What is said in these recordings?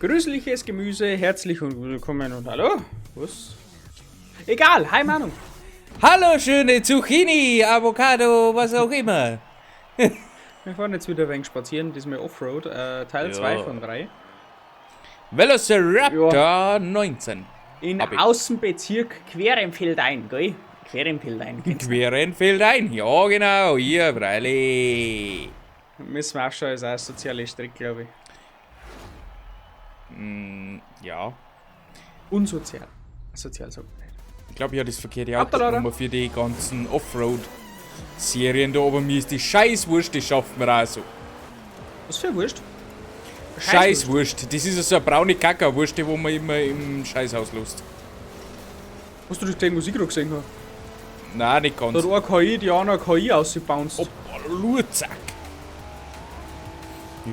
Grüßliches Gemüse, herzlich und willkommen und hallo. Was? Egal, hi Manu. Hallo schöne Zucchini, Avocado, was auch immer. Wir fahren jetzt wieder ein wenig spazieren, diesmal Offroad, Teil 2 Ja. von 3. Velociraptor 19. In Hab ich. Außenbezirk Querenfeldein, gell? Querenfeldein. kennst du? Querenfeldein, ja genau, hier, freilich. Müssen wir auch schon, ist auch eine soziale Strecke, glaube ich. Ja, Unsozial. Sozial sagt man nicht. ich glaube, ich habe das verkehrte Auto Hoppala. genommen für die ganzen Offroad-Serien da, aber mir ist die Scheißwurst, das schafft man auch so. Was für eine Wurst? Scheißwurst, das ist ja so eine braune Kackerwurst, die wo man immer im Scheißhaus lässt. Hast du das gesehen, was ich gerade gesehen habe? Nein, nicht Da ganz. hat eine KI, die andere KI ausgebounced. Hoppala, Lurzack.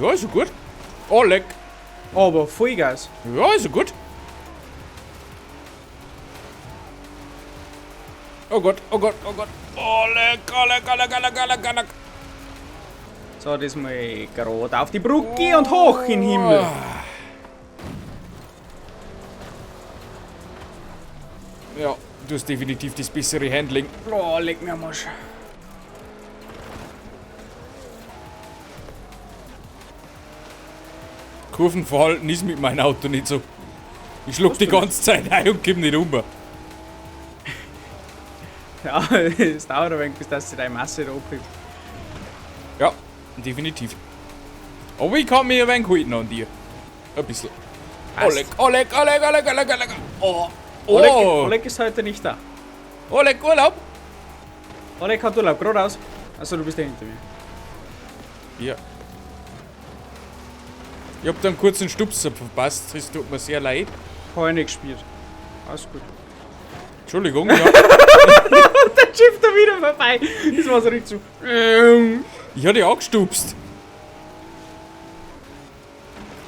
Ja, ist ja gut. Oh, leck. Aber Vollgas. Ja, ist ja gut. Oh Gott, oh Gott, oh Gott. Oh, leck, oh, leck, oh, leck, oh, leck, oh, leck, oh, leck. So, das mal gerade auf die Brücke und hoch in den Himmel. Ja, du hast definitiv das bessere Handling. Oh, leck mir am Arsch. Kurvenverhalten ist mit meinem Auto nicht so. Ich schluck Hast die du nicht? ganze Zeit ein und komm nicht um. Ja, es dauert ein wenig, bis das sich deine Masse da abhebt. Ja, definitiv. Aber ich kann mich ein wenig halten an dir. Ein bisschen. Passt. Oleg, Oleg, Oleg, Oleg, Oleg, Oleg. Oh, oh. Oleg, Oleg ist heute nicht da. Oleg, Urlaub. Oleg hat Urlaub, geradeaus. Achso, du bist ja hinter mir. Ja. Ich hab da einen kurzen Stupser verpasst, es tut mir sehr leid. Hab ich nicht gespielt. Alles gut. Entschuldigung, ja. Der Schiff da wieder vorbei. Das war so richtig so. Ich hatte auch gestupst.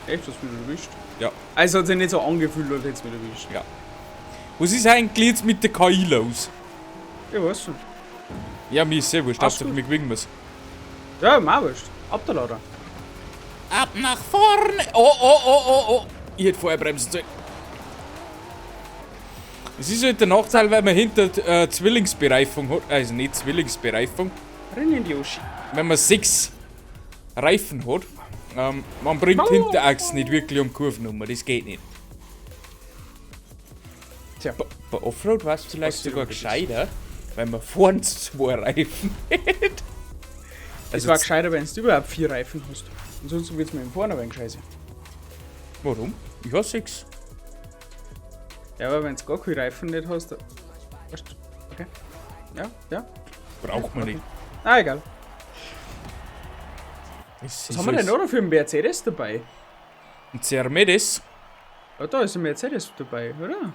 Echt, hast du mich erwischt? Ja, Also hat sich nicht so angefühlt, als hättest du mich erwischt. ja. Was ist eigentlich jetzt mit der KI los? Ich weiß schon. Ja, mir ist sehr wurscht, Alles Hauptsache gut. wir gewinnen wir's. Ja, mir auch wurscht. Ab der Lader. Ab nach vorne! Oh, oh, oh, oh, oh! Ich hätte vorher bremsen sollen. Es ist halt der Nachteil, weil man hinter Zwillingsbereifung hat. Also nicht Zwillingsbereifung. Renn in die Oschi. Wenn man 6 Reifen hat, man bringt Oh. Hinterachsen nicht wirklich um Kurven um. Das geht nicht. Tja. Bei Offroad war es vielleicht Passiert sogar übrigens. gescheiter, weil man vorne 2 Reifen hat. Es Also war gescheiter, wenn du überhaupt 4 Reifen hast. Ansonsten wird's mir im Vorne ein wenig scheiße. Warum? Ich hab 6. Ja, aber wenn du gar keine Reifen nicht hast, dann. Weißt du? Okay. Ja, ja. Braucht man nicht. Ah, egal. Es Was ist haben wir denn noch für einen Mercedes dabei? Ein Zermedes. Ja, da ist ein Mercedes dabei, oder?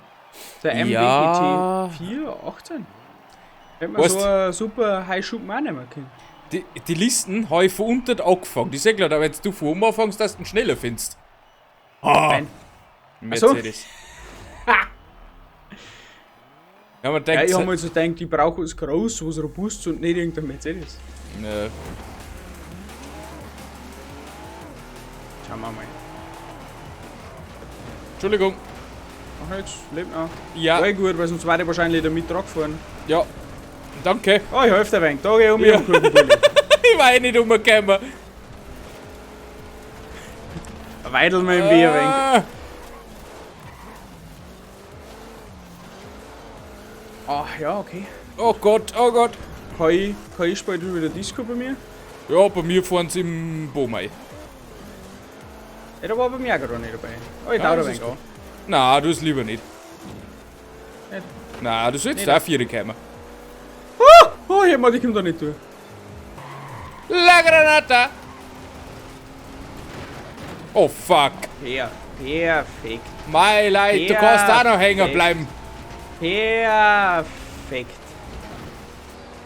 Der MB Ja. GT 418. Hätte man Weißt- so einen super High-Schub auch nehmen können. Die Listen habe ich von unten angefangen. Die sag klar, wenn du von oben anfängst, dass du ihn schneller findest. Ah, Nein. Ach so. Mercedes. Ja, man Ja, denkt, ich habe mir so gedacht, ich brauche was groß, was robust und nicht irgendein Mercedes. Nö. Schauen wir mal. Entschuldigung. Ach, jetzt lebt noch. Ja, War eh gut, weil sonst wäre ich wahrscheinlich damit dran gefahren. ja. Danke. Oh, ich helfe dir ein wenig. Da geh ich um Ja. ja. Kurvenbulli. Ich war eh nicht umgekommen. Weidel mir im Weh ein wenig. Ah. Ah, ja, okay. Oh Gott, oh Gott. KI, KI spielt schon wieder Disco bei mir. Ja, bei mir fahren sie im Bomei. Ja, da war bei mir auch gerade nicht dabei. Oh, ich Ja, dauere das ein ist wenig an. Na, du es lieber nicht. Nicht? Na, du sollst Nicht. auch vier kommen. Oh, ich ich komm da nicht durch. La Granata! Oh fuck. Perfekt. Mei Leid, du kannst auch noch hängen Perfekt. bleiben. Perfekt.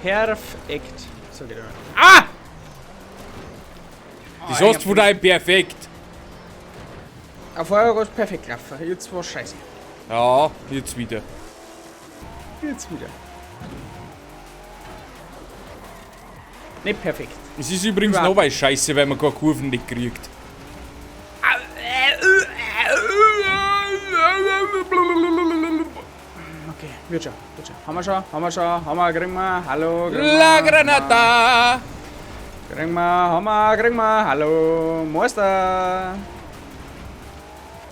Perfekt. So geht er. Ah! Das Oh, hast du von deinem perfekt. Auf vorher war es perfekt gelaufen. Jetzt war scheiße. Ja, jetzt wieder. Jetzt wieder. Nicht perfekt. Es ist übrigens Überhaupt noch weit scheiße, weil man keine Kurven nicht kriegt. Wird schon, wird schon. Haben wir schon, haben wir schon, haben wir, kriegen wir, hallo, kriegen wir. La Granata! Kriegen wir, haben wir, kriegen wir, hallo, Meister.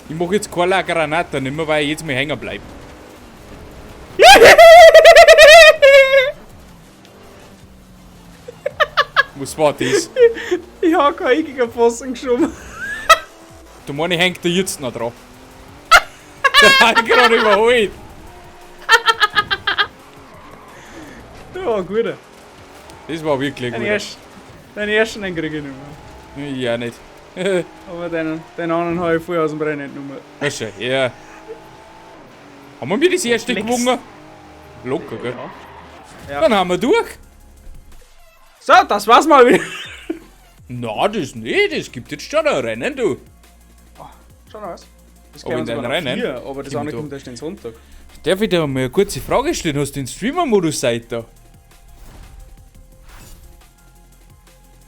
Ich mach jetzt keine La Granata nicht mehr, weil ich jetzt mal hängen bleib. Was war das? Ich hab kein eckiger Pfosten geschoben. Du meine hängt da jetzt noch dran. Der hat ich gerade überholt. Das war ein guter. Das war wirklich Den gut. ersten, den ersten, den krieg ich nicht mehr. Ja, nicht. Aber den anderen habe ich vorher aus dem Rennen genommen. Weißt du, ja. Haben wir das erste Flex. gewonnen? Locker, gell? Ja. Dann haben wir durch. So, das war's mal wieder. Na, das nicht. Es gibt jetzt schon ein Rennen, du. Schon was. Das Aber in sogar den noch Rennen? vier, aber das Kommt andere da. kommt erst den Sonntag. Darf ich dir mal eine kurze Frage stellen? Hast du den Streamer-Modus seit da?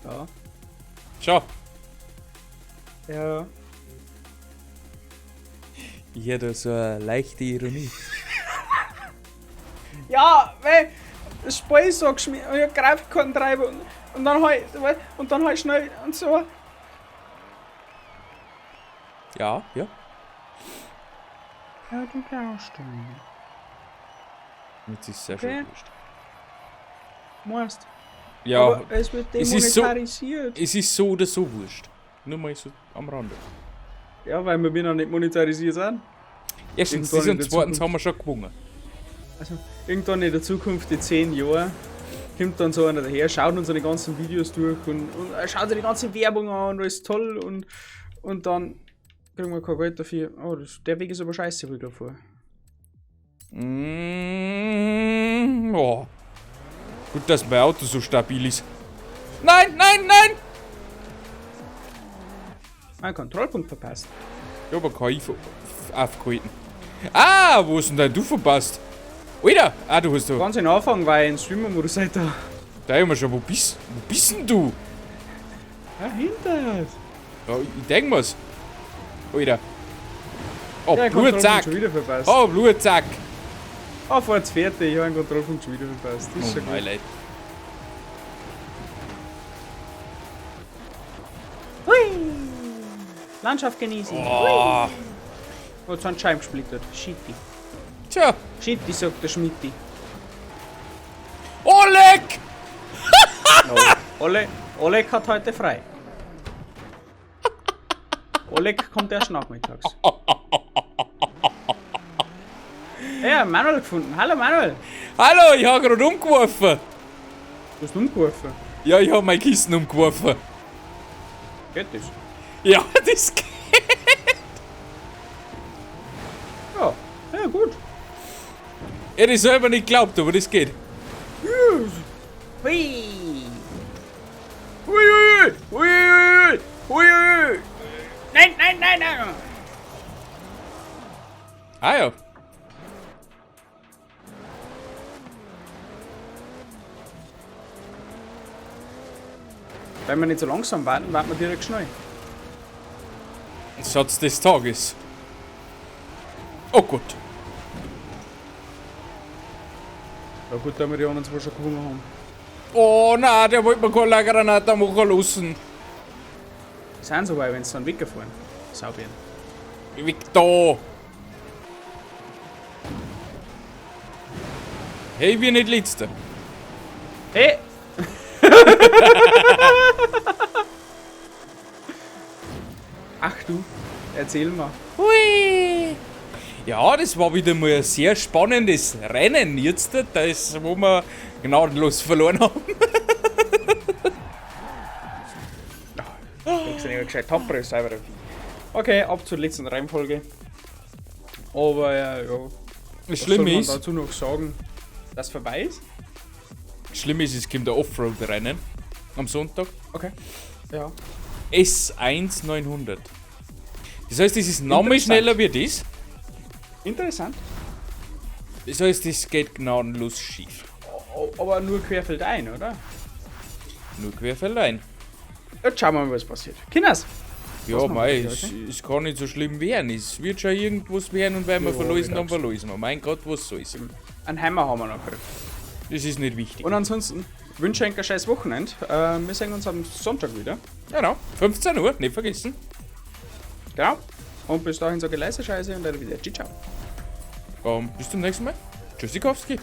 Ja. Schau. Ja. Ich höre da so eine leichte Ironie. Ja, weil das Spiel sagst du mir, ich hab Grafikkartentreiber und dann halt, und dann halt schnell und so. Ja, ja. Ja, du glaubst du. Jetzt ist es sehr Okay. schön wurscht. Meinst. Ja, Aber es wird es ist so- demonetarisiert. es ist so oder so wurscht. Nur mal so am Rande. Ja, weil wir noch nicht monetarisiert sind. Erstens Irgendwann das in und der zweitens Zukunft. haben wir schon gewonnen. Also, irgendwann in der Zukunft, in 10 Jahren, kommt dann so einer daher, schaut unsere ganzen Videos durch und schaut sich die ganze Werbung an und alles toll und dann kriegen wir kein Geld dafür. Oh, der Weg ist aber scheiße, wo ich gerade fahre. Oh. Gut, dass mein Auto so stabil ist. Nein, nein, nein! Ein Kontrollpunkt verpasst. Ja, aber kann ich aufgehalten. Ah, wo hast denn du verpasst? Alter! Ah, du hast da. Ganz am Anfang war ich in Streamer-Modus, Alter. Da immer schon, wo bist denn du? Ja, hinter uns. Ja, ich denk mir's. Alter. Oh, Ja, Kontrollpunkt Blutsack! schon wieder verpasst. Oh, Blutsack! Oh, fahrt's fertig, ich hab einen Kontrollpunkt schon wieder verpasst. Das ist Oh, schon mein gut. Leid. Hui! Landschaft genießen. Oh. Oh, jetzt sind Scheiben gesplittert. Shitty. Tja. Shitty, sagt der Schmidti. Oleg! No. Oleg hat heute frei. Oleg kommt erst nachmittags. Ja, Manuel gefunden. Hallo Manuel. Hallo, ich hab grad umgeworfen. Du hast umgeworfen. Ja, ich hab meine Kisten umgeworfen. Geht das? Ja, das geht. Ja, ja gut. Hätte ich selber nicht geglaubt, aber das geht. Hui. Hui, hui, hui, hui, hui, hui. Nein, nein, nein, nein. Ah ja. Wenn wir nicht so langsam warten, warten wir direkt schnell. Satz des Tages. Oh Gott. Ja gut, da wir die anderen zwei schon gewonnen haben. Oh nein, der wollte mir keine Granate machen lassen. Sind so weit, wenn sie dann weggefahren. Saubien. Weg da. Hey, wir nicht letzter. Hey! Ach du, erzähl mal. Hui. Ja, das war wieder mal ein sehr spannendes Rennen jetzt, das, wo wir gnadenlos verloren haben. Ich bin gescheit tapfer, ist selber. Okay, ab zur letzten Reihenfolge. Aber ja, ja. Das Was soll Schlimme man ist, dazu noch sagen, dass vorbei ist? Schlimm ist, es kommt ein Offroad-Rennen am Sonntag. Okay. Ja. S1 900. Das heißt, das ist noch mal Interessant. schneller wie das. Interessant. Das heißt, das geht gnadenlos schief. Aber nur querfeldein, oder? Nur querfeldein. Jetzt schauen wir mal, was passiert. Kinders! Ja, Was machen mei, wir es kann nicht so schlimm werden. Es wird schon irgendwas werden und wenn wir Ja, verlösen, dann ich glaub's. verlösen wir. Mein Gott, was soll's. Einen Heimer haben wir noch gekriegt. Das ist nicht wichtig. Und ansonsten wünsche ich euch ein scheiß Wochenende. Wir sehen uns am Sonntag wieder. Genau, 15 Uhr, nicht vergessen. Genau. Und bis dahin sage ich leise Scheiße und dann wieder. Ciao, ciao. Bis zum nächsten Mal. Tschüssikowski.